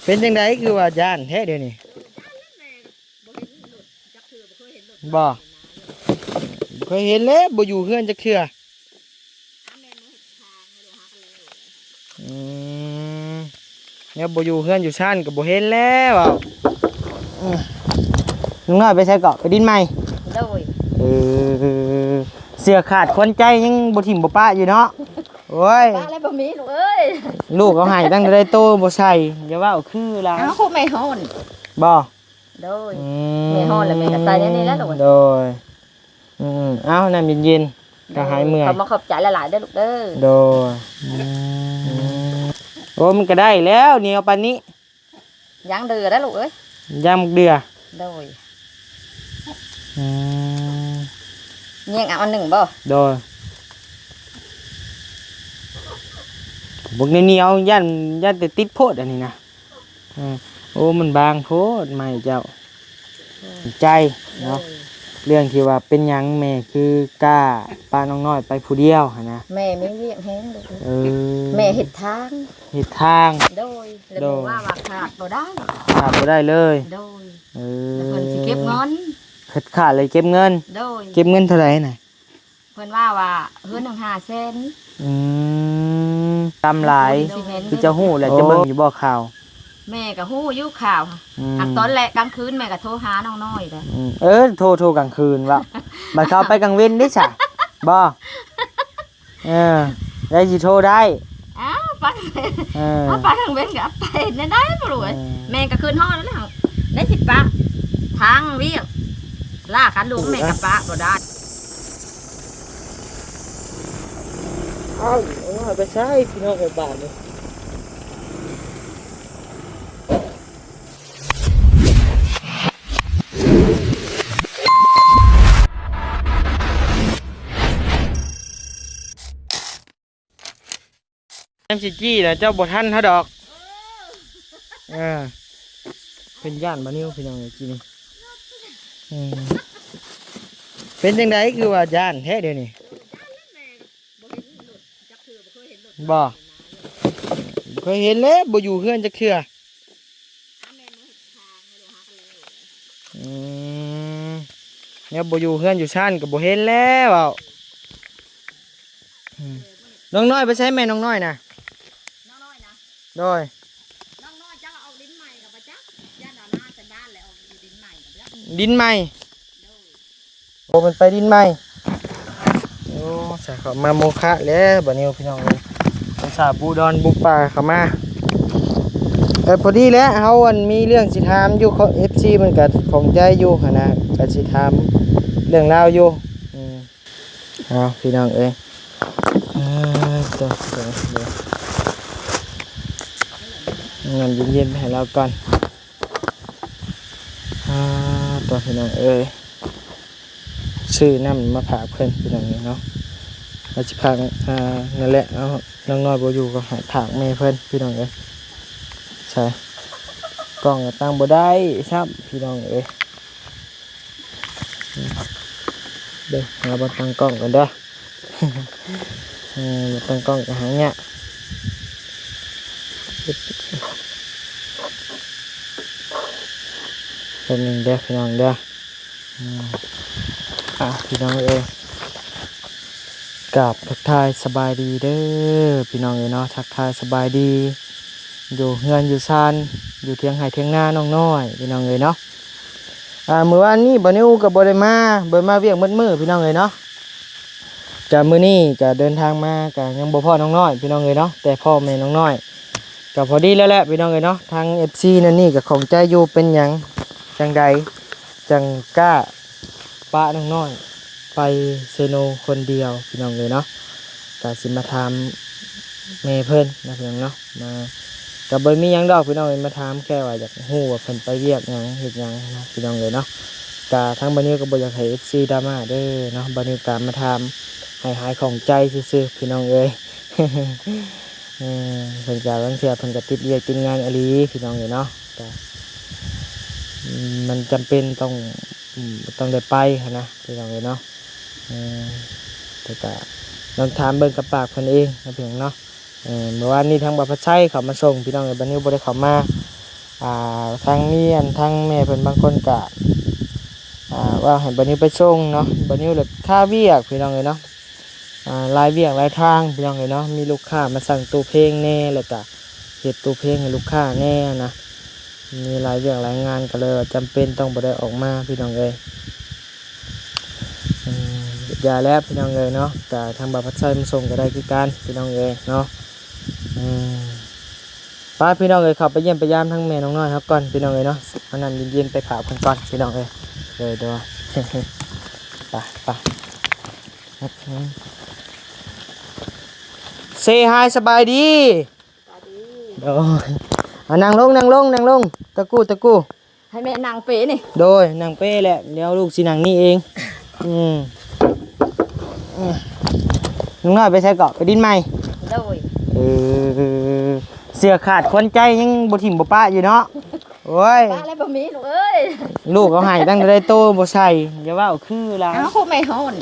ເປັນຈັ່ງໃດຄືວ່າຢ້ານແທ້ດຽວນີ້? ບໍ່ ບໍ່ເຄີຍເຫັນເລີຍ ບໍ່ຢູ່ເຮືອນຈັກເທື່ອ. ອືມ ແນວບໍ່ຢູ່ເຮືອນຢູ່ຊານກໍບໍ່ເຫັນແລ້ວ. ເອົາ ອືມ ນ້ອງນ້ອຍໄປໃສເກາະ? ໄປດິນໃໝ່? ໂດຍ. ເອີ ເສື້ອຂາດຂວັນໃຈຍັງບໍ່ຖິ້ມບໍ່ປະຢູ່ເນາະ. ໂອ້ຍ ປະແລ້ວບໍ່ມີລູກເອີຍ. ລູກເອົາໃຫ້ຕັ້ງແຕ່ໃດໂຕບໍ່ໃສ່ ຢ່າເວົ້າຄືຫຼາຍ. ເອົາ ແມ່ຮ້ອນ ບໍ່? ໂດຍ. ອືມ ແມ່ຮ້ອນແລ້ວແມ່ກໍໃສ່ແນວນີ້ແຫຼະລູກ. ໂດຍ. ອືມ ເອົາ ນ້ຳເຢັນໆ ກໍຫາຍເມື່ອຍ. ຂອບ ຂອບໃຈຫຼາຍໆເດີລູກເດີ. ໂດຍ. ອືມ ໂອ້ ມັນກໍໄດ້ແລ້ວ ໜຽວປານນີ້. ຍັງເດືອໄດ້ລູກເອີຍ ຍັງເດືອ. ໂດຍ. ອືມ ແຍກເອົາອັນໜຶ່ງບໍ່? ໂດຍ. ບັກໜຽວໆ ຢ້ານ ຢ້ານແຕ່ຕິດໂພດອັນນີ້ນະ. ອືມ ໂອ້ ມັນບາງໂພດໄມ້ເຈົ້າ. ອືມ ໃຈເນາະ. ໂດຍ. ເລື່ອງທີ່ວ່າເປັນຫຍັງແມ່ຄືກ້າປະນ້ອງນ້ອຍໄປຜູ້ດຽວຫັ້ນນະ? ແມ່ມີວຽກແຮງລູກ. ເອີ ແມ່ເຮັດທາງ ເຮັດທາງ. ໂດຍ. ແລ້ວ ໂດຍ ແມ່ວ່າ ວ່າຂາດບໍ່ໄດ້ ຂາດບໍ່ໄດ້ເລີຍ. ໂດຍ. ເອີ ແລ້ວເພິ່ນຊິເກັບເງິນ ເຮັດຂາດເລີຍເກັບເງິນ. ໂດຍ. ເກັບເງິນເທົ່າໃດນະ? ເພິ່ນວ່າ ວ່າເຮືອນໜຶ່ງຫ້າແສນ. ອືມ ຕ່ຳຫຼາຍ. ໂດຍ. ຄືເຈົ້າຮູ້ແຫຼະ ໂອ້ ເຈົ້າເບິ່ງຢູ່ບໍ່ຂ່າວ? ແມ່ກໍຮູ້ຢູ່ຂ່າວ. ອືມ ຫາກຕອນແລະກາງຄືນແມ່ກໍໂທຫານ້ອງນ້ອຍແຫຼະ. ອືມ ເອີ ໂທ ໂທກາງຄືນເວົ້າ ບັດເຂົາໄປກາງເວັນເດ້ຊະ ບໍ່? ເອີ ໄດ້ຊິໂທໄດ້. ອ້າວ ໄປ ເອີ ເອົາ ໄປກາງເວັນກໍໄປແນວໃດບໍ່ຮູ້ເອີຍ. ເອີ ແມ່ກໍຄືນຮອດແລ້ວ ໄດ້ຊິປະທາງວຽກ ລາການຫຼວງແມ່ກໍປະບໍ່ໄດ້. ເອົາ ເອົາໄປໃຊ້ພີ່ນ້ອງໄປບ້ານນີ້. ຍາມຊິຈີ້ນະ ເຈົ້າບໍ່ທັນເຮົາດອກ. ເອີ ເອີ ເພິ່ນຢ້ານບ່າວນິວ ພີ່ນ້ອງເອີຍ ຈີ້ນີ້. ອືມ ເປັນຈັ່ງໃດຄືວ່າຢ້ານແທ້ດຽວນີ້? ບໍ່ ບໍ່ເຄີຍເຫັນແລ້ວ ບໍ່ຢູ່ເຮືອນຈັກເທື່ອ. ອືມ ແນວບໍ່ຢູ່ເຮືອນຢູ່ຊານກໍບໍ່ເຫັນແລ້ວ. ເອົາ ອືມ ນ້ອງນ້ອຍໄປໃສແມ່ນ້ອງນ້ອຍນະ? ນ້ອງນ້ອຍນະ? ໂດຍ. ນ້ອງນ້ອຍຈັກເອົາດິນໃໝ່ກໍບໍ່ຈັກ ຢ້ານວ່າມາແຕ່ບ້ານແລ້ວເອົາດິນໃໝ່ກໍບໍ່ຈັກ. ດິນໃໝ່? ໂດຍ. ໂອ້ ເພິ່ນໄປດິນໃໝ່. ໂອ້ ສາເຂົ້າມາໂມຄະແລ້ວບາດນີ້ພີ່ນ້ອງເອີຍ ອຸດສ່າບຸດອນບຸປ່າເຂົ້າມາ. ເອີ ພໍດີແຫຼະ ເຮົາ ອັນ ມີເລື່ອງຊິຖາມຢູ່ ເອັຟຊີ ເພິ່ນກໍຂ້ອງໃຈຢູ່ຫັ້ນນະ ກໍຊິຖາມເລື່ອງລາວຢູ່. ອືມ ເອົາ ພີ່ນ້ອງເອີຍ ເອີ ໂຕ ໂຕ ໂຕ ນ້ຳເຢັນໆ ໃຫ້ລາວກ່ອນ. ອ່າ ຕົວະ ພີ່ນ້ອງເອີຍ ຊື້ນ້ຳມາຝາກເພິ່ນ ພີ່ນ້ອງເອີຍເນາະ ວ່າຊິຝາກ ອ່າ ນັ້ນແຫຼະ ເອົາ ນ້ອງນ້ອຍບໍ່ຢູ່ກໍໃຫ້ຝາກແມ່ເພິ່ນ ພີ່ນ້ອງເອີຍ. ໃສ່ກ້ອງກໍຕັ້ງບໍ່ໄດ້ຊ້ຳ ພີ່ນ້ອງເອີຍ. ເບິ່ງ ຫາບ່ອນຕັ້ງກ້ອງກ່ອນເດີ. ເອີ ບໍ່ຕັ້ງກ້ອງກໍຫາຍາກ. ແປັບໜຶ່ງເດີພີ່ນ້ອງເດີ. ອືມ ອ່າ ພີ່ນ້ອງເອີຍ ກາບທັກທາຍສະບາຍດີເດີພີ່ນ້ອງເອີຍເນາະ. ທັກທາຍສະບາຍດີ ຢູ່ເຮືອນຢູ່ຊານ ຢູ່ຖຽງໄຮ່ຖຽງນານ້ອງນ້ອຍ ພີ່ນ້ອງເອີຍເນາະ. ອ່າ ມື້ວານນີ້ບ່າວນິວກໍບໍ່ໄດ້ມາ ບໍ່ໄດ້ມາວຽກໝົດມື້ ພີ່ນ້ອງເອີຍເນາະ. ກະມື້ນີ້ກະເດີນທາງມາກະຍັງບໍ່ພໍ້ນ້ອງນ້ອຍ ພີ່ນ້ອງເອີຍເນາະ ແຕ່ພໍ້ແມ່ນ້ອງນ້ອຍ. ກະພໍດີແລ້ວແຫຼະ ພີ່ນ້ອງເອີຍເນາະ ທາງເອັຟຊີນັ້ນນີ້ກະຂ້ອງໃຈຢູ່ ເປັນຫຍັງຈັ່ງໃດຈັ່ງກ້າປະນ້ອງນ້ອຍໄປເຊໂນຄົນດຽວ ພີ່ນ້ອງເອີຍເນາະ. ກະຊິມາຖາມແມ່ເພິ່ນເນາະ ພີ່ນ້ອງເນາະ ມາ ກະບໍ່ມີຫຍັງດອກ ພີ່ນ້ອງເອີຍ ມາຖາມແຄ່ວ່າຢາກຮູ້ວ່າເພິ່ນໄປວຽກຫຍັງເຮັດຫຍັງນະ ພີ່ນ້ອງເອີຍເນາະ. ກະທາງບ່າວນິວກໍບໍ່ຢາກໃຫ້ເອັຟຊີດຣາມາເດີເນາະ ບ່າວນິວກະມາຖາມໃຫ້ຫາຍຂ້ອງໃຈຊື່ໆ ພີ່ນ້ອງເອີຍ. ເອີ ເພິ່ນກະ ລາງເທື່ອເພິ່ນກະຕິດວຽກຕິດງານອີ່ຫຼີ ພີ່ນ້ອງເອີຍເນາະ ກະ ອືມ ມັນຈຳເປັນຕ້ອງ ອືມ ຕ້ອງໄດ້ໄປຫັ້ນນະ ພີ່ນ້ອງເອີຍເນາະ. ເອີ ແຕ່ກະລອງຖາມເບິ່ງກັບປາກເພິ່ນເອງເນາະ ພີ່ນ້ອງເນາະ. ເອີ ເມື່ອວານນີ້ທາງບ່າວພັດໄຊເຂົ້າມາສົ່ງ ພີ່ນ້ອງເອີຍ ບ່າວນິວບໍ່ໄດ້ເຂົ້າມາ ອ່າ ທາງມີອັນ ທາງແມ່ເພິ່ນບາງຄົນກະ ອ່າ ເວົ້າໃຫ້ບ່າວນິວໄປສົ່ງເນາະ, ບ່າວນິວລະຄາວຽກພີ່ນ້ອງເອີຍເນາະ, ອ່າ ຫຼາຍວຽກຫຼາຍທາງພີ່ນ້ອງເອີຍເນາະ, ມີລູກຄ້າມາສັ່ງຕູ້ເພງແດ່ ແລ້ວກະເຮັດຕູ້ເພງໃຫ້ລູກຄ້າແດ່ນະ, ມີຫຼາຍວຽກຫຼາຍງານ ກໍເລີຍວ່າຈຳເປັນຕ້ອງບໍ່ໄດ້ອອກມາພີ່ນ້ອງເອີຍ. ອືມ ຢ່າແລ້ວພີ່ນ້ອງເອີຍເນາະ, ກະທາງບ່າວພັດໄຊມາສົ່ງກໍໄດ້ຄືກັນພີ່ນ້ອງເອີຍເນາະ. ອືມ ໄປພີ່ນ້ອງເອີຍ, ເຂົ້າໄປຢ້ຽມໄປຢາມທາງແມ່ນ້ອງນ້ອຍເຮົາກ່ອນພີ່ນ້ອງເອີຍເນາະ, ເອົານ້ຳເຢັນໆໄປຝາກເພິ່ນກ່ອນພີ່ນ້ອງເອີຍ. ໂດຍ ໂດຍ ໄປ ໄປ ເຊຮາຍ ສະບາຍດີ. ສະບາຍດີ. ໂດຍ ອ່າ ນັ່ງລົງ ນັ່ງລົງ ນັ່ງລົງ ຕະກູ້ ຕະກູ້. ໃຫ້ແມ່ນັ່ງເປນີ້. ໂດຍ ນັ່ງເປແຫຼະ, ດຽວລູກຊິນັ່ງນີ້ເອງ. ອືມ ອືມ ລຸງນ້ອຍໄປໃສເກາະ? ໄປດິນໃໝ່. ໂດຍ ເອີ ເສື້ອຂາດຂວັນໃຈຍັງບໍ່ຖິ້ມບໍ່ປະຢູ່ເນາະ. ໂອ້ຍ ປະແລ້ວບໍ່ມີລູກເອີຍ, ລູກເອົາໃຫ້ຕັ້ງແຕ່ໃດໂຕບໍ່ໃສ່, ຢ່າເວົ້າຄືຫຼາຍ. ອ້າວ ຄືແມ່ຮ້ອນ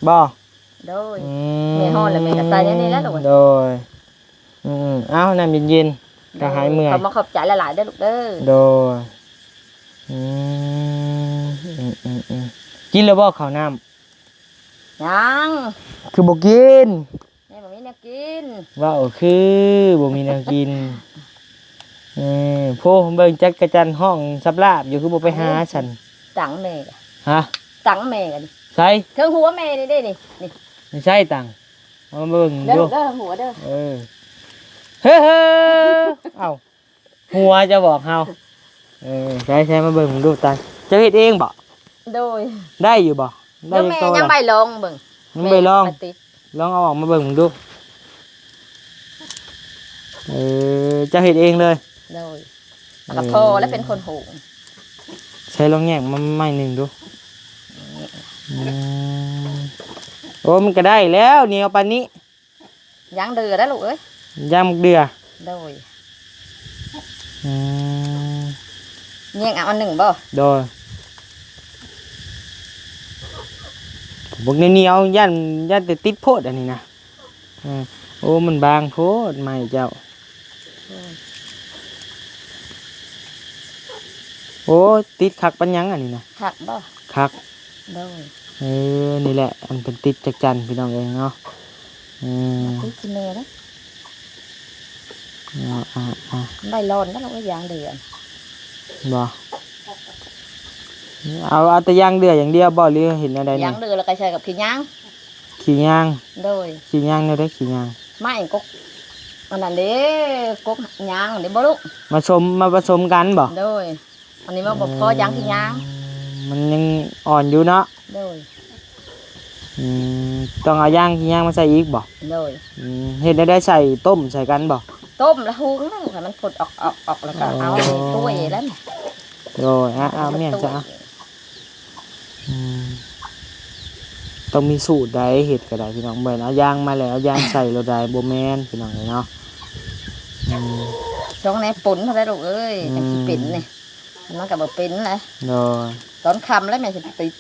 ບໍ? ໂດຍ ອືມ ແມ່ຮ້ອນແລ້ວແມ່ກໍໃສ່ແນວນີ້ແຫຼະລູກ. ໂດຍ ອືມ ເອົາ ນ້ຳເຢັນໆ ກໍຫາຍເມື່ອຍ. ຂອບ ຂອບໃຈຫຼາຍໆເດີລູກເດີ. ໂດຍ ອືມ ອືມ ອືມ ອືມ ກິນແລ້ວບໍ່ເຂົ້ານ້ຳ? ຍັງ. ຄືບໍ່ກິນ? ແມ່ບໍ່ມີແນວກິນ. ເວົ້າຄືບໍ່ມີແນວກິນ. ເອີ ໂພ ເບິ່ງຈັກກະຈັນຮ້ອງສັບລາບຢູ່ ຄືບໍ່ໄປຫາຊັ້ນ? ຕັງແມ່. ຮະ? ຕັງແມ່ກັນ. ໃສ? ເທິງຫົວແມ່ນີ້ເດ້ນີ້ ນີ້ ໃສຕັງ? ເອົາມາເບິ່ງ ເດີ ລູກເດີ ເບິ່ງຫົວເດີ. ເອີ ເຮີ ເຮີ ເອົ້າ ຫົວຈະບອກເຮົາ. ເອີ ໃຊ້ ໃຊ້ມາເບິ່ງດູຕັງ. ເຈົ້າເຮັດເອງບໍ? ໂດຍ. ໄດ້ຢູ່ບໍ? ໄດ້. ຍັງ ແມ່ຍັງໃບລອງເບິ່ງ. ຍັງໃບລອງ. ແມ່ໄປຕິດ ລອງເອົາອອກມາເບິ່ງດູ. ເອີ ເຈົ້າເຮັດເອງເລີຍ? ໂດຍ. ແລ້ວກໍພໍ່ແລ້ວເປັນຄົນໂຫງ. ໃຊ້ລອງແຍກມາໄມ້ໜຶ່ງດູ. ອືມ ໂອ້ ມັນກໍໄດ້ແລ້ວ ໜຽວປານນີ້. ຢ່າງເດືອໄດ໋ລູກເອີຍ. ຢ່າງເດືອ. ໂດຍ. ອືມ ແຍກເອົາອັນໜຶ່ງບໍ? ໂດຍ. ບັກໜຽວໆ ຢ້ານ ຢ້ານແຕ່ຕິດໂພດອັນນີ້ນະ. ເອີ ໂອ້ ມັນບາງໂພດໄມ້ເຈົ້າ. ໂດຍ. ໂອ້ ຕິດຄັກປານຫຍັງອັນນີ້ນະ. ຄັກບໍ? ຄັກ. ໂດຍ. ເອີ ນີ້ແຫຼະ ອັນເພິ່ນຕິດຈັກຈັ່ນພີ່ນ້ອງເອີຍເນາະ. ອືມ ຕິດແນ່ເດ້. ອ່າໆໆ ໃບລອນກໍລອນຢ່າງເດີ. ບໍ່ ເອົາ ເອົາແຕ່ຢ່າງເດືອຢ່າງດຽວບໍ່ ຫຼືເຮັດແນວໃດ? ຢ່າງເດືອແລ້ວກໍໃສ່ກັບຂີ້ຍາງ. ຂີ້ຍາງ. ໂດຍ. ຂີ້ຍາງແນວໃດ? ຂີ້ຍາງ ໄມ້ກົກ ອັນນັ້ນເດ້ ກົກຍາງເດ້ບໍ່ລູກ? ມາສົມ ມາປະສົມກັນບໍ່? ໂດຍ. ອັນນີ້ມັນບໍ່ພໍ ເອີ ຢາງຂີ້ຍາງ ມັນຍັງອ່ອນຢູ່ເນາະ. ໂດຍ. ອືມ ຕ້ອງເອົາຢາງຂີ້ຍາງມາໃສ່ອີກບໍ່? ໂດຍ. ອືມ ເຮັດແນວໃດ ໃສ່ ຕົ້ມໃສ່ກັນບໍ່? ຕົ້ມແລ້ວຫຸງໃຫ້ມັນຟົດອອກໆໆ ແລ້ວກໍເອົາ ໂອ້ ຖ້ວຍແລ້ວ. ໂດຍ. ເອົາ ເອົາ ເອົາ ແມ່ນຊະ. ອືມ ຕ້ອງມີສູດໃດ ເຮັດກໍໄດ້ພີ່ນ້ອງ. ບໍ່ແມ່ນເອົາຢາງມາແລ້ວເອົາຢາງໃສ່ໂລດໃດ ບໍ່ແມ່ນພີ່ນ້ອງເອີຍເນາະ. ອືມ ຕ້ອງແນບປົນເທົ່າໃດລູກເອີຍ ອືມ ຈັ່ງຊິເປັນນີ້. ມັນກໍບໍ່ເປັນແຫຼະ. ໂດຍ. ຕອນຄ່ຳແລ້ວແມ່ຊິຕິດ.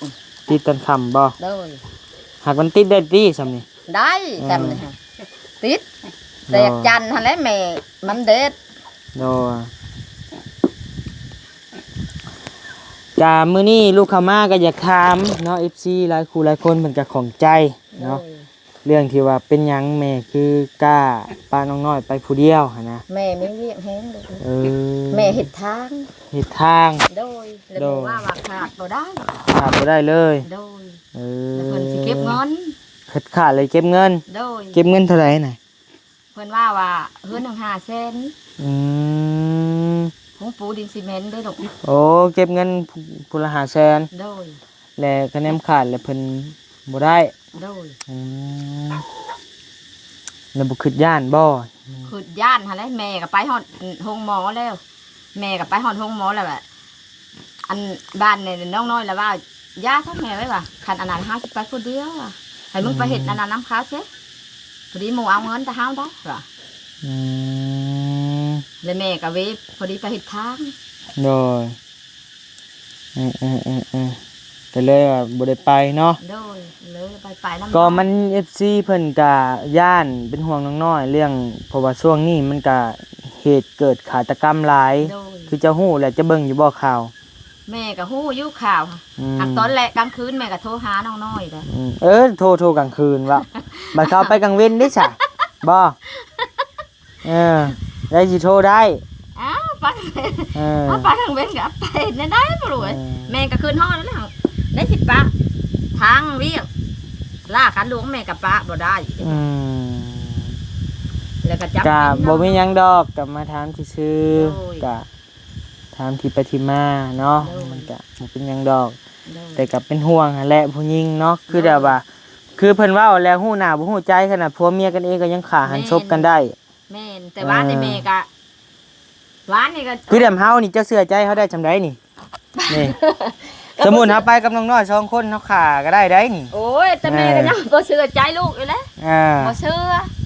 ຕິດຕອນຄ່ຳບໍ່? ໂດຍ. ຫາກມັນຕິດໄດ້ຕິຊ່ຳນີ້? ໄດ້ ເອີ ຊ່ຳນີ້ ຕິດ. ໂດຍ. ແຕກຈັນຫັ້ນແຫຼະແມ່ມັນເດັດ. ໂດຍ. ກະມື້ນີ້ລູກເຂົ້າມາກໍຢາກຖາມເນາະ ເອັຟຊີ ຫຼາຍຄູ່ຫຼາຍຄົນເພິ່ນກໍຂ້ອງໃຈເນາະ. ໂດຍ. ເລື່ອງທີ່ວ່າເປັນຫຍັງແມ່ຄືກ້າປະນ້ອງນ້ອຍໄປຜູ້ດຽວຫັ້ນນະ? ແມ່ມີວຽກແຮງລູກ. ເອີ ແມ່ເຮັດທາງ. ເຮັດທາງ. ໂດຍ. ແລ້ວ ໂດຍ ວ່າ ວ່າຂາດບໍ່ໄດ້ ຂາດບໍ່ໄດ້ເລີຍ. ໂດຍ. ເອີ ແລ້ວເພິ່ນຊິເກັບເງິນ. ເຮັດຂາດເລີຍເກັບເງິນ. ໂດຍ. ເກັບເງິນເທົ່າໃດນະ? ເພິ່ນວ່າ ວ່າເຮືອນໜຶ່ງຫ້າແສນ. ອືມ ໂຮງປູດິນຊີເມັນເດ້ລູກ. ໂອ້ ເກັບເງິນຜູ້ລະຫ້າແສນ. ໂດຍ. ແລະ ຄະແນນຂາດແລ້ວເພິ່ນບໍ່ໄດ້. ໂດຍ. ອືມ ແລ້ວບໍ່ຄິດຢ້ານບໍ່? ຄິດຢ້ານຫັ້ນແຫຼະ ແມ່ກໍໄປຮອດໂຮງໝໍແລ້ວ ແມ່ກໍໄປຮອດໂຮງໝໍແລ້ວ. ອັນບ້ານນີ້ນ້ອງນ້ອຍລະວ່າ ຢ່າຊະແມ່ເອີຍວ່າ ຄັນອັນນັ້ນເຮົາຊິໄປຜູ້ດຽວວ່າ ໃຫ້ມຶງໄປເຮັດອັນນັ້ນນຳເຂົາເສຍ ພໍດີໝູ່ເອົາເງິນແຕ່ເຮົາໄດ້ວ່າ. ອືມ ແລ້ວແມ່ກໍເວ ພໍດີໄປເຮັດທາງ. ໂດຍ. ເອີ ກໍເລີຍວ່າບໍ່ໄດ້ໄປເນາະ. ໂດຍ ເລີຍໄປ ໄປນຳ ກໍມັນ ເອັຟຊີ ເພິ່ນກະຢ້ານເປັນຫ່ວງນ້ອງນ້ອຍເລື່ອງ ເພາະວ່າຊ່ວງນີ້ມັນກະເຫດເກີດຄາດຕະກຳຫຼາຍ. ໂດຍ ຄືເຈົ້າຮູ້ແຫຼະ ເຈົ້າເບິ່ງຢູ່ບໍ່ຂ່າວ? ແມ່ກໍຮູ້ຢູ່ຂ່າວ ອືມ ຫາກຕອນແລະກາງຄືນແມ່ກໍໂທຫານ້ອງນ້ອຍແຫຼະ. ອືມ ເອີ ໂທ ໂທກາງຄືນເວົ້າ ບັດເຂົາໄປກາງເວັນເດ້ຊະ ບໍ່? ເອີ ໄດ້ຊິໂທໄດ້. ອ້າວ ໄປ ເອີ ເອົາໄປກາງເວັນກໍໄປແນວໃດບໍ່ຮູ້ເອີຍ. ເອີ ແມ່ກໍຄືນຮອດແລ້ວ ໄດ້ຊິປະທາງວຽກ ລາກັນຫຼວງແມ່ກໍປະບໍ່ໄດ້. ອືມ ແລ້ວກໍຈຳເປັນ ກະບໍ່ມີຫຍັງດອກ ກໍມາຖາມຊື່ໆ. ໂດຍ ກະ ຖາມທີ່ໄປທີ່ມາເນາະ. ໂດຍ ມັນກະບໍ່ເປັນຫຍັງດອກ. ໂດຍ ແຕ່ກະເປັນຫ່ວງຫັ້ນແຫຼະຜູ້ຍິງເນາະ ຄື ໂດຍ ແບບວ່າ ຄືເພິ່ນເວົ້າແລ້ວ ຮູ້ໜ້າບໍ່ຮູ້ໃຈ ຂະໜາດຜົວເມຍກັນເອງກໍຍັງຂ້າຫັນສົບກັນໄດ້. ແມ່ນ ແຕ່ວ່ານີ້ ເອີ ແມ່ກະ ວານນີ້ກໍ ຄືແບບເຮົານີ້ ເຈົ້າເຊື່ອໃຈເຮົາໄດ້ສ່ຳໃດນີ້? ນີ້ ສົມມຸດເຮົາໄປກັບນ້ອງນ້ອຍສອງຄົນ ເຮົາຂ້າກໍໄດ້ໃດນີ້. ໂອ້ຍ ແຕ່ແມ່ກໍ ເອີ ຍັງບໍ່ເຊື່ອໃຈລູກຢູ່ເລີຍ. ເອີ ບໍ່ເຊື່ອ.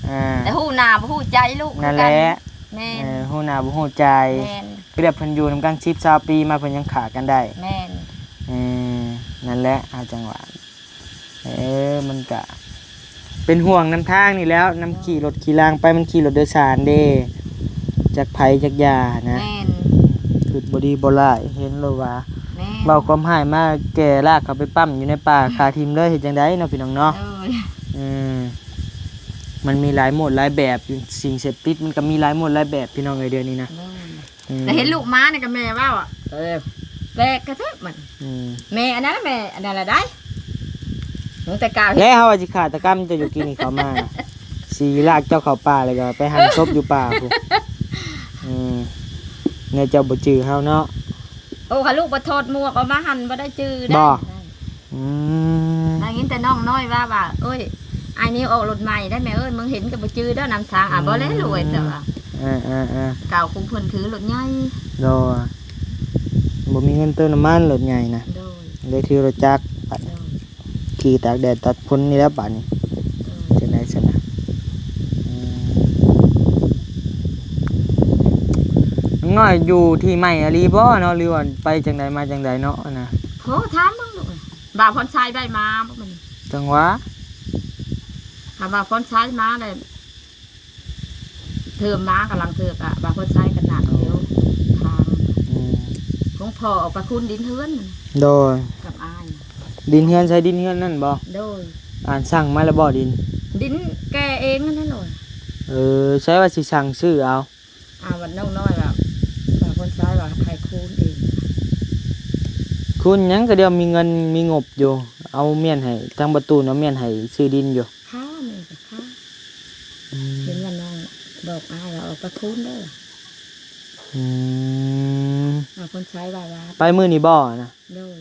ເອີ ແຕ່ຮູ້ໜ້າບໍ່ຮູ້ໃຈລູກຄືກັນ. ນັ້ນແຫຼະ. ແມ່ນ ເອີ ຮູ້ໜ້າບໍ່ຮູ້ໃຈ. ແມ່ນ ຄືແບບເພິ່ນຢູ່ນຳກັນສິບຊາວປີມາ ເພິ່ນຍັງຂ້າກັນໄດ້. ແມ່ນ ເອີ ນັ້ນແຫຼະ ເຮົາຈັ່ງວ່າ ເອີ ມັນກະເປັນຫ່ວງນຳທາງນີ້ແຫຼ້ວ ນຳ ໂດຍ ຂີ່ລົດຂີ່ລາງໄປ ມັນຂີ່ລົດໂດຍສານເດ້ ຈັກໃຜຈັກຢ່ານະ. ແມ່ນ ຄິດບໍ່ດີບໍ່ຮ້າຍ ເຫັນໂລດວ່າ ແມ່ນ ເວົ້າຄວາມຮ້າຍມາແກ່ລາກເຂົາໄປປ້ຳຢູ່ໃນປ່າ ຂ້າຖິ້ມເລີຍ ເຮັດຈັ່ງໃດເນາະ ພີ່ນ້ອງເນາະ. ໂດຍ ອືມ ມັນມີຫຼາຍໂໝດຫຼາຍແບບ ສິ່ງເສບຕິດມັນກໍມີຫຼາຍໂໝດຫຼາຍແບບ ພີ່ນ້ອງເອີຍ ດຽວນີ້ນະ. ໂດຍ ອືມ ແຕ່ເຫັນລູກມານີ້ກໍແມ່ເວົ້າ ເອີ ແປກກະແທ້ມັນ. ອືມ ແມ່ອັນນັ້ນແມ່ອັນນັ້ນລະໄດ໋ ຕັ້ງແຕ່ກາວ ແລ້ວເຮົາວ່າຊິຄາດຕະກຳເຈົ້າຢູ່ກີ້ນີ້ ເຂົ້າມາຊິລາກເຈົ້າເຂົ້າປ່າ ແລ້ວກໍໄປຫັນສົບຢູ່ປ່າພຸ້ນ. ອືມ ແນວເຈົ້າບໍ່ຈື່ເຮົາເນາະ. ໂອ້ ຄັນລູກບໍ່ຖອດໝວກອອກມາຫັ້ນບໍ່ໄດ້ຈື່ໄດ້. ອືມ ໄດ້ຍິນແຕ່ນ້ອງນ້ອຍວ່າ ວ່າ ໂອ້ຍ ອ້າຍນິວອອກລົດໃໝ່ໄດ໋ແມ່ເອີຍ ມຶງເຫັນກໍບໍ່ຈື່ເດີນຳທາງ. ອາ ອືມ ບໍ່ແລ້ວລູກເອີຍ ແຕ່ວ່າ ເອີໆໆ ກ່າວຄຸມເພິ່ນຖືລົດໃຫຍ່. ໂດຍ ບໍ່ມີເງິນເຕີມນ້ຳມັນລົດໃຫຍ່ນະ. ໂດຍ ເລີຍຖືລົດຈັກ ໂດຍ ຂີ່ຕາກແດດຕາກຝົນນີ້ແຫຼະບາດນີ້. ໂດຍ ຈັ່ງໃດຊັ້ນນະ? ອືມ ນ້ອງນ້ອຍຢູ່ທີ່ໃໝ່ອີ່ຫຼີບໍ່ເນາະ ຫຼືວ່າໄປຈັ່ງໃດມາຈັ່ງໃດເນາະ ອັນນະ? ໂທຖາມເບິ່ງລູກ ບ່າວພອນໄຊໄດ້ມາບໍ່ມື້ນີ້? ຈັ່ງຫວະ ຖ້າບ່າວພອນໄຊມາແລ້ວ ເທີມມາກຳລັງເທີກະ ບ່າວພອນໄຊກໍໜັກຢູ່ ໂອ້ ທາງ. ອືມ ຂອງພໍ່ເອົາໄປຄູນດິນເຮືອນ. ໂດຍ ກັບອ້າຍ ດິນເຮືອນໃສ ດິນເຮືອນນັ້ນບໍ່? ໂດຍ ອ່ານສັ່ງມາແລ້ວບໍ່ດິນ? ດິນແກ່ເອງຫັ້ນແຫຼະ. ເອີ ໃສວ່າຊິສັ່ງຊື້ເອົາ? ອ້າວ ວັດນ້ອງນ້ອຍວ່າ ບ່າວພອນໄຊວ່າໃຫ້ຄູນເອງ. ຄູນຫຍັງ ກໍດຽວມີເງິນມີງົບຢູ່ ເອົາມ້ຽນໃຫ້ ທາງປະຕູນເອົາມ້ຽນໃຫ້ຊື້ດິນຢູ່. ຄ່າແມ່ນກໍຄ່າ. ອືມ ເຫັນວ່ານ້ອງບອກອ້າຍວ່າເອົາໄປຄູນເດີ. ອືມ ບ່າວພອນໄຊວ່າ ວ່າ ໄປມື້ນີ້ບໍ່ນະ? ໂດຍ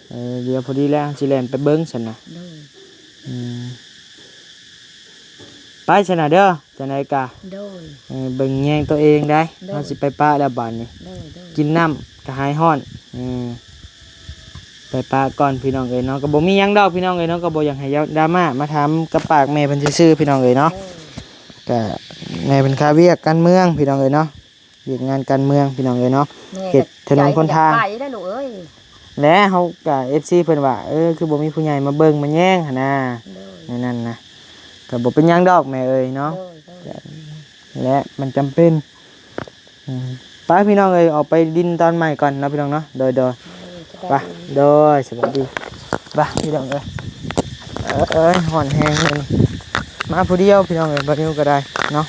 ເອີ ດຽວພໍດີແລ້ວຊິແລ່ນໄປເບິ່ງຊັ້ນນະ. ໂດຍ ອືມ ໄປຊັ້ນນະເດີ ຈັ່ງໃດກະ ໂດຍ ເອີ ເບິ່ງແຍງຕົວເອງໄດ໋. ໂດຍ ເຮົາຊິໄປປະແລ້ວບາດນີ້. ໂດຍໆ ກິນນ້ຳກະຫາຍຮ້ອນ. ເອີ ໄປປະກ່ອນພີ່ນ້ອງເອີຍເນາະ. ກໍບໍ່ມີຫຍັງດອກພີ່ນ້ອງເອີຍເນາະ ກໍບໍ່ຢາກໃຫ້ດຣາມາ ມາຖາມກັບປາກແມ່ເພິ່ນຊື່ໆ ພີ່ນ້ອງເອີຍເນາະ. ໂດຍ ກະແມ່ເພິ່ນຄາວຽກການເມືອງພີ່ນ້ອງເອີຍເນາະ. ວຽກງານການເມືອງພີ່ນ້ອງເອີຍເນາະ. ແມ່ ເຮັດຖະໜົນຫົນທາງ ຢາກໄປໄດ້ລູກເອີຍ. ແລະເຮົາກະ ເອັຟຊີ ເພິ່ນວ່າ ເອີ ຄືບໍ່ມີຜູ້ໃຫຍ່ມາເບິ່ງມາແຍງຫັ້ນນາ. ໂດຍ ແນວນັ້ນນະ ກະບໍ່ເປັນຫຍັງດອກແມ່ເອີຍເນາະ. ໂດຍໆ ແລະມັນຈຳເປັນ. ອືມ ໄປພີ່ນ້ອງເອີຍ ອອກໄປດິນຕອນໃໝ່ກ່ອນເນາະພີ່ນ້ອງເນາະ. ໂດຍໆ ໂດຍ ສະບາຍດີ ໄປ ໂດຍ ສະບາຍດີ. ໄປພີ່ນ້ອງເອີຍ ເອີຍ ຮ້ອນແຮງເລີຍ. ມາຜູ້ດຽວພີ່ນ້ອງເອີຍ ບ່າວນິວກໍໄດ້ເນາະ.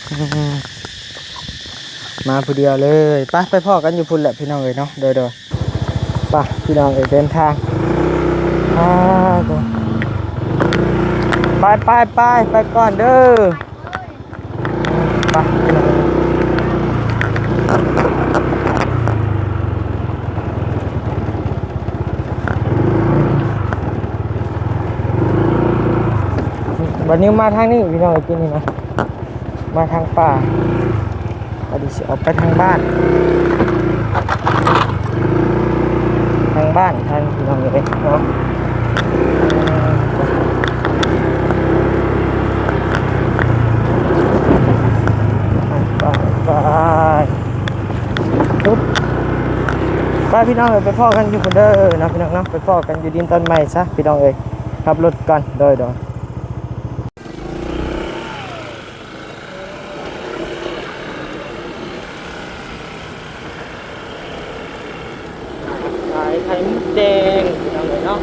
ອືມ ມາຜູ້ດຽວເລີຍ. ໄປ ໄປພໍ້ກັນຢູ່ພຸ້ນແຫຼະພີ່ນ້ອງເອີຍເນາະ. ໂດຍໆ ໄປພີ່ນ້ອງເອີຍ ເດີນທາງ. ອ່າ ໄປ ໄປ ໄປ ໄປກ່ອນເດີ. ໄປ ບັດນີ້ມາທາງນີ້ພີ່ນ້ອງເອີຍ ກິນນີ້ນະ ມາທາງປ່າ ບັດນີ້ຊິອອກໄປທາງບ້ານ ທາງບ້ານທາງພີ່ນ້ອງເອີຍເນາະ. ໄປ ໄປ ໄປ ປຸບ. ໄປພີ່ນ້ອງເອີຍ ໄປພໍ້ກັນຢູ່ພຸ້ນເດີເນາະ ພີ່ນ້ອງເນາະ ໄປພໍ້ກັນຢູ່ດິນຕອນໃໝ່ຊະ ພີ່ນ້ອງເອີຍ. ຂັບລົດກ່ອນ ໂດຍ ໂດຍ. ຂາຍໄຂ່ມົດແດງພີ່ນ້ອງເອີຍເນາະ.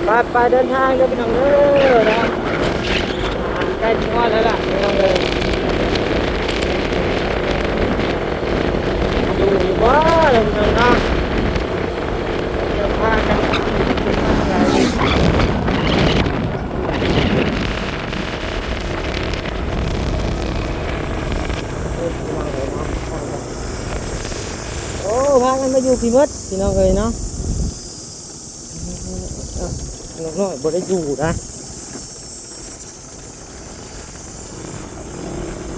ໄປ ໄປເດີນທາງເດີພີ່ນ້ອງເດີເນາະ. ໃກ້ຊິຮອດແລ້ວລະພີ່ນ້ອງເອີຍ. ຢູ່ ຢູ່ບໍ່ລະພີ່ນ້ອງເນາະ. ດຽວພາກັນ ໂອ້ ພາກັນມາຢູ່ພີ້ໝົດພີ່ນ້ອງເອີຍເນາະ. ນ້ອງນ້ອຍບໍ່ໄດ້ຢູ່ນະ.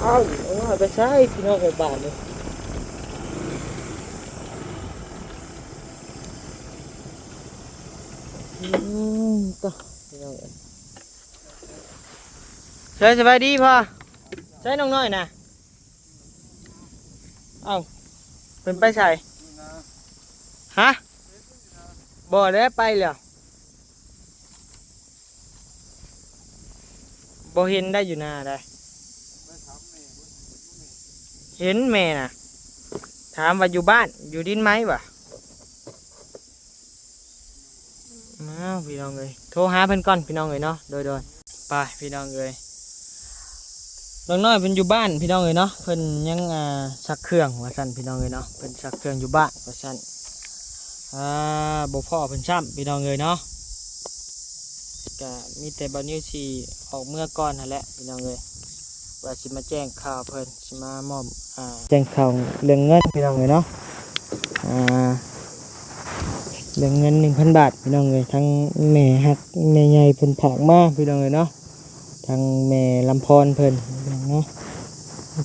ອ້າວ ນ້ອງນ້ອຍໄປໃສພີ່ນ້ອງເອີຍບາດນີ້. ອືມ ຕະ ພີ່ນ້ອງເອີຍ. ເຊີນ ສະບາຍດີພໍ່. ໃສນ້ອງນ້ອຍນະ? ເອົ້າ ເພິ່ນໄປໃສ? ຮະ? ບໍ່ແລ້ວ ໄປແລ້ວ. ບໍ່ເຫັນໄດ້ຢູ່ນາໄດ໋. ເຫັນແມ່ນະ ຖາມວ່າຢູ່ບ້ານ ຢູ່ດິນໄໝວະ. ອ້າວ ພີ່ນ້ອງເອີຍ ໂທຫາເພິ່ນກ່ອນພີ່ນ້ອງເອີຍເນາະ. ໂດຍ ໂດຍ. ໄປພີ່ນ້ອງເອີຍ ນ້ອງນ້ອຍເພິ່ນຢູ່ບ້ານພີ່ນ້ອງເອີຍເນາະ. ເພິ່ນຍັງ ອ່າ ຊັກເຄື່ອງວ່າຊັ້ນພີ່ນ້ອງເອີຍເນາະ. ເພິ່ນຊັກເຄື່ອງຢູ່ບ້ານວ່າຊັ້ນ. ອ່າ ບໍ່ພໍ້ເພິ່ນຊ້ຳພີ່ນ້ອງເອີຍເນາະ. ກະມີແຕ່ບ່າວນິວຊິອອກເມືອກ່ອນຫັ້ນແຫຼະພີ່ນ້ອງເອີຍ ວ່າຊິມາແຈ້ງຂ່າວເພິ່ນ ຊິມາມອບ ອ່າ ແຈ້ງຂ່າວເລື່ອງເງິນພີ່ນ້ອງເອີຍເນາະ. ອ່າ ເລື່ອງເງິນໜຶ່ງພັນບາດພີ່ນ້ອງເອີຍ ທັງແມ່ຮັກແມ່ໃຫຍ່ເພິ່ນຝາກມາພີ່ນ້ອງເອີຍເນາະ. ທັງແມ່ລຳພອນເພິ່ນເນາະ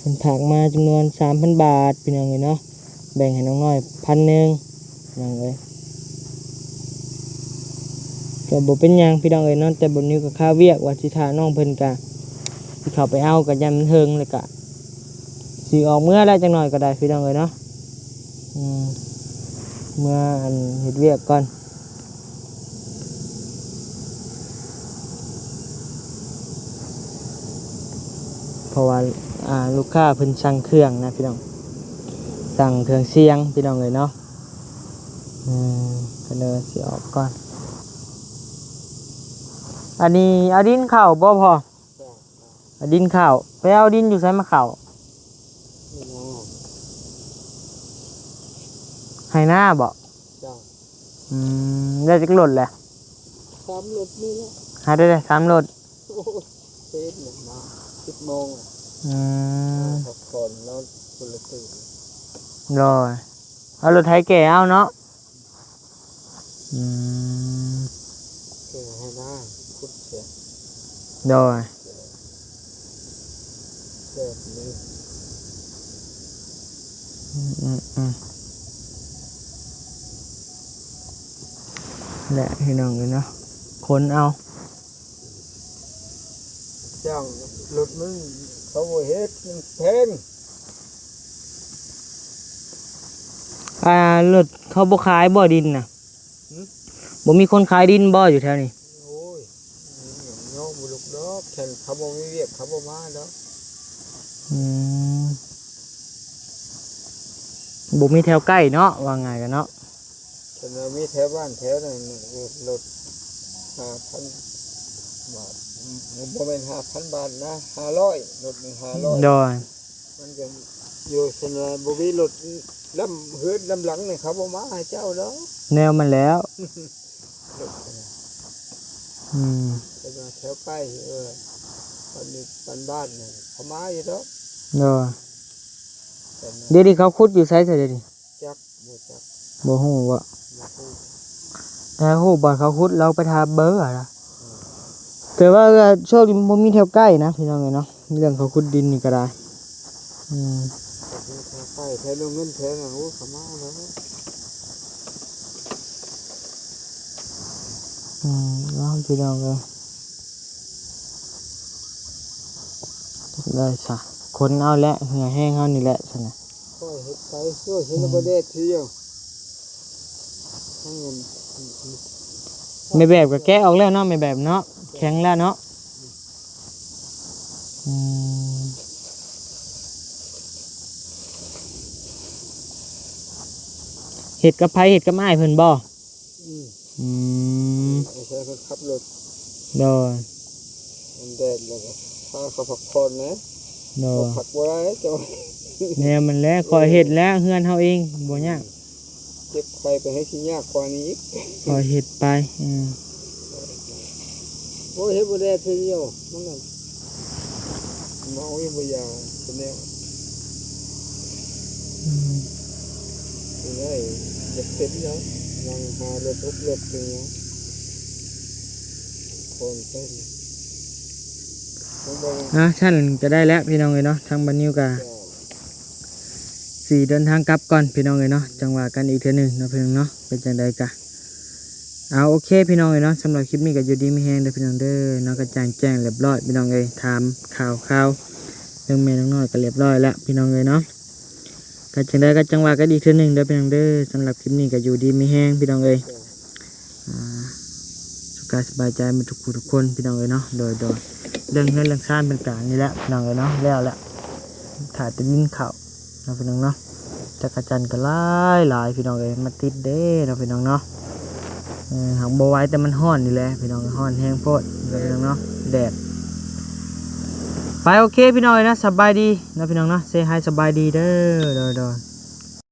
ເພິ່ນຝາກມາຈຳນວນສາມພັນບາດພີ່ນ້ອງເອີຍເນາະ. ແບ່ງໃຫ້ນ້ອງນ້ອຍພັນໜຶ່ງພີ່ນ້ອງເອີຍ. ກໍບໍ່ເປັນຫຍັງພີ່ນ້ອງເອີຍເນາະ ແຕ່ບ່າວນິວກໍຄາວຽກວ່າຊິຖ້ານ້ອງເພິ່ນກະຊິເຂົ້າໄປເອົາ ກະຢ້ານມັນເຫິງ ແລ້ວກະຊິອອກເມືອແລ້ວຈັກໜ້ອຍກໍໄດ້ພີ່ນ້ອງເອີຍເນາະ. ອືມ ເມືອ ອັນ ເຮັດວຽກກ່ອນ ເພາະວ່າ ອ່າ ລູກຄ້າເພິ່ນສັ່ງເຄື່ອງນະພີ່ນ້ອງ ສັ່ງເຄື່ອງສຽງພີ່ນ້ອງເອີຍເນາະ. ອືມ ກໍເລີຍຊິອອກກ່ອນ. ອັນນີ້ເອົາດິນເຂົ້າບໍ່ພໍ່? ເອົາດິນເຂົ້າ. ໄປເອົາດິນຢູ່ໃສມາເຂົ້າ? ໄຮ່ນາບໍ? ເຈົ້າ. ອືມ ໄດ້ຈັກລົດແຫຼະ? ສາມລົດນີ້ແຫຼະ. ຫາໄດ້ສາມລົດ. ໂອ້ຍ ເຊັນມາສິບໂມງ. ອືມ ພັກຜ່ອນນອນຄົນລະຕື່ນ. ໂດຍ ເອົາລົດໄຖແກ່ເອົາເນາະ. ອືມ ແກ່ໃຫ້ນາຂຸດເສຍ. ໂດຍ ແບບນີ້. ອືມ ອືມ ອືມ ແຫຼະ ພີ່ນ້ອງເອີຍເນາະ ຄົນເອົາ. ຈ້າງລົດມັນເຂົາບໍ່ເຮັດ ມັນແພງ. ອ່າ ລົດເຂົາບໍ່ຂາຍບໍ່ດິນນະ? ຫື? ບໍ່ມີຄົນຂາຍດິນບໍ່ຢູ່ແຖວນີ້? ໂອ້ຍ ຍັງບໍ່ລຸກດອກ ຄັນເຂົາບໍ່ມີວຽກເຂົາບໍ່ມາດອກ. ອືມ ບໍ່ມີແຖວໃກ້ເນາະ ວ່າງ່າຍກັນເນາະ. ຄັນວ່າມີແຖວບ້ານແຖວນັ້ນ ລົດຫ້າພັນບາດ ບໍ່ແມ່ນຫ້າພັນບາດນະ ຫ້າຮ້ອຍ ລົດໜຶ່ງຫ້າຮ້ອຍ. ໂດຍ ມັນກໍຢູ່ ຄັນວ່າບໍ່ມີລົດນຳເຮືອນນຳຫຼັງນີ້ ເຂົາບໍ່ມາໃຫ້ເຈົ້າດອກ. ແນວມັນແລ້ວ. ອືມ ແຕ່ວ່າແຖວໃກ້ ເອີ ປານນີ້ ປານບ້ານນີ້ ເຂົາມາຢູ່ດອກ. ໂດຍ ແຕ່ ດຽວນີ້ເຂົາຂຸດຢູ່ໃສຊະດຽວນີ້? ຈັກ ບໍ່ຈັກ ບໍ່ຮູ້ບໍ? ບໍ່ຮູ້. ຖ້າຮູ້ບ່ອນເຂົາຂຸດ ລອງໄປຖາມເບິ່ງຫັ້ນນະ. ອືມ ແຕ່ວ່າຊ່ວງນີ້ມັນບໍ່ມີແຖວໃກ້ນະ ພີ່ນ້ອງເອີຍເນາະ ເລື່ອງເຂົາຂຸດດິນນີ້ກໍໄດ້. ອືມ ແຖວໄປ ແຖວເງິນແຖວຫຍັງ ໂອ້ ເຂົາມາແລ້ວ. ອືມ ເອົາ ພີ່ນ້ອງເອີຍ ໄດ້ຊະ ຄົນເອົາແຫຼະ ເຫື່ອແຮງເຮົານີ້ແຫຼະຊັ້ນນະ. ຂ້ອຍເຮັດໄປ ຊ່ວຍເຮັດແລ້ວບໍ່ແດດທີດຽວ. ແມ່ແບບກໍແກະອອກແລ້ວເນາະ ແມ່ແບບເນາະ ແຂງແລ້ວເນາະ. ອືມ ເຮັດກັບໃຜ? ເຮັດກັບອ້າຍເພິ່ນບໍ່? ອືມ ອືມ ໃຊ້ເພິ່ນຂັບລົດ. ໂດຍ ມັນແດດແລ້ວກໍພາເຂົາພັກຜ່ອນແຫຼະ. ໂດຍ ເຂົາພັກບໍ່ໄດ້ເຈົ້າ. ແນວມັນແຫຼະ ຂ້ອຍເຮັດແລ້ວ ເຮືອນເຮົາເອງ ບໍ່ຍາກ. ເຈັບໄຂ້ໄປໃຫ້ຊິຍາກກວ່ານີ້ອີກ. ຂ້ອຍເຮັດໄປ ອືມ. ໂອ້ຍ ເຮັດບໍ່ແດ່ເທື່ອດຽວ ມັນນັ້ນ ເມົາອີກບໍ່ຢາ ເປັນແນວ ອືມ ເປັນໄດ້ ຢາກເປັນຫຍັງ ນັ່ງຫາລົດອົບລົດເປັນຫຍັງ ຄົນເປັນ ອາ ຊັ້ນກໍໄດ້ແລ້ວພີ່ນ້ອງເອີຍເນາະ. ທາງບ່າວນິວກໍຊິເດີນທາງກັບກ່ອນພີ່ນ້ອງເອີຍເນາະ ຈັ່ງວ່າກັນອີກເທື່ອໜຶ່ງເນາະພີ່ນ້ອງເນາະ. ເປັນຈັ່ງໃດກໍ ເອົາ ໂອເຄພີ່ນ້ອງເອີຍເນາະ ສຳລັບຄລິບນີ້ກໍຢູ່ດີມີແຮງເດີພີ່ນ້ອງເດີເນາະ. ກະຈ່າງແຈ້ງລຽບຮ້ອຍພີ່ນ້ອງເອີຍ ຖາມຂ່າວຄາວເລື່ອງແມ່ນ້ອງນ້ອຍກໍລຽບຮ້ອຍແລ້ວພີ່ນ້ອງເອີຍເນາະ. ກໍຈັ່ງໃດກໍຈັ່ງວ່າກັນອີກເທື່ອໜຶ່ງເດີພີ່ນ້ອງເດີ. ສຳລັບຄລິບນີ້ກໍຢູ່ດີມີແຮງພີ່ນ້ອງເອີຍ ອາ ສຸກກາຍສະບາຍໃຈໝົດທຸກຜູ້ທຸກຄົນພີ່ນ້ອງເອີຍເນາະ. ໂດຍ ໂດຍ ເລື່ອງເຮືອນເລື່ອງຊານເພິ່ນກະນີ້ແຫຼະພີ່ນ້ອງເອີຍເນາະ ແລ້ວແຫຼະ ຖ້າແຕ່ດິນເຂົ້າເນາະພີ່ນ້ອງເນາະ. ຈັກກະຈັນກໍຫຼາຍໆ ພີ່ນ້ອງເອີຍ ມາຕິດເດ້ເນາະພີ່ນ້ອງເນາະ. ເອີ ຫາກບໍ່ໄຫວ ແຕ່ມັນຮ້ອນນີ້ແຫຼະພີ່ນ້ອງ ຮ້ອນແຮງໂພດເນາະພີ່ນ້ອງເນາະ ແດດ. ໄປ ໂອເຄພີ່ນ້ອງເອີຍເນາະ ສະບາຍດີເນາະພີ່ນ້ອງເນາະ ເຊຮາຍ ສະບາຍດີເດີ. ໂດຍ ໂດຍ.